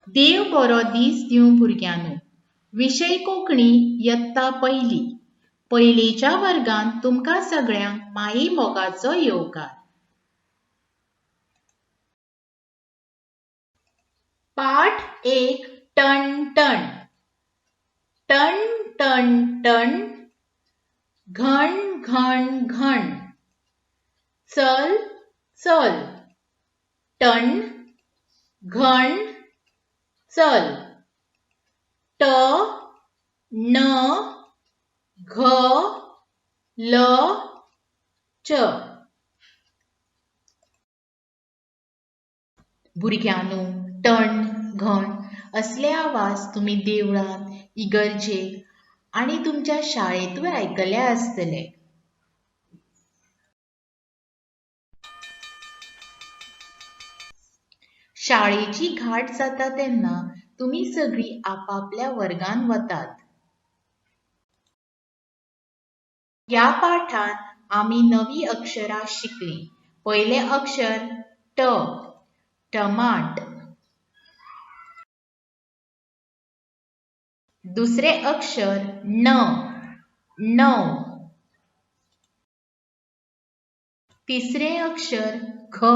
देव बरो दीस दिवं भुरग्यांनो. विशय कोंकणी यत्ता पयली. पयलेच्या वर्गांत तुमकां सगळ्यांक माये मोगाचो येवकार. पाठ 1 टण टण. टण टण टण, घण घण घण, चल चल, टण घण चल, ट न घ ल च. भुरग्यांनो, टण घण असले आवाज तुमी देवळांत, इगर्जेक आनी तुमच्या शाळेंतूय आयकले आसतले. शाळेची घांट जाता तेन्ना तुमी सगळीं आपापल्या वर्गांत वतात. ह्या पाठांत आमी नवीं अक्षरां शिकलीं. पयलें अक्षर ट, टमाट. दुसरें अक्षर ण, णव. तिसरें अक्षर घ,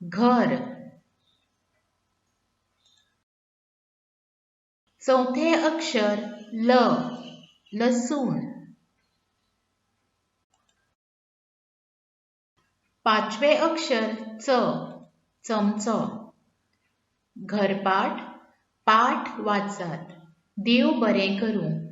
घर. चवथें अक्षर ल, लसूण. पांचवें अक्षर च, चमचो. घरपाठ, पाठ वाचात. देव बरें करूं.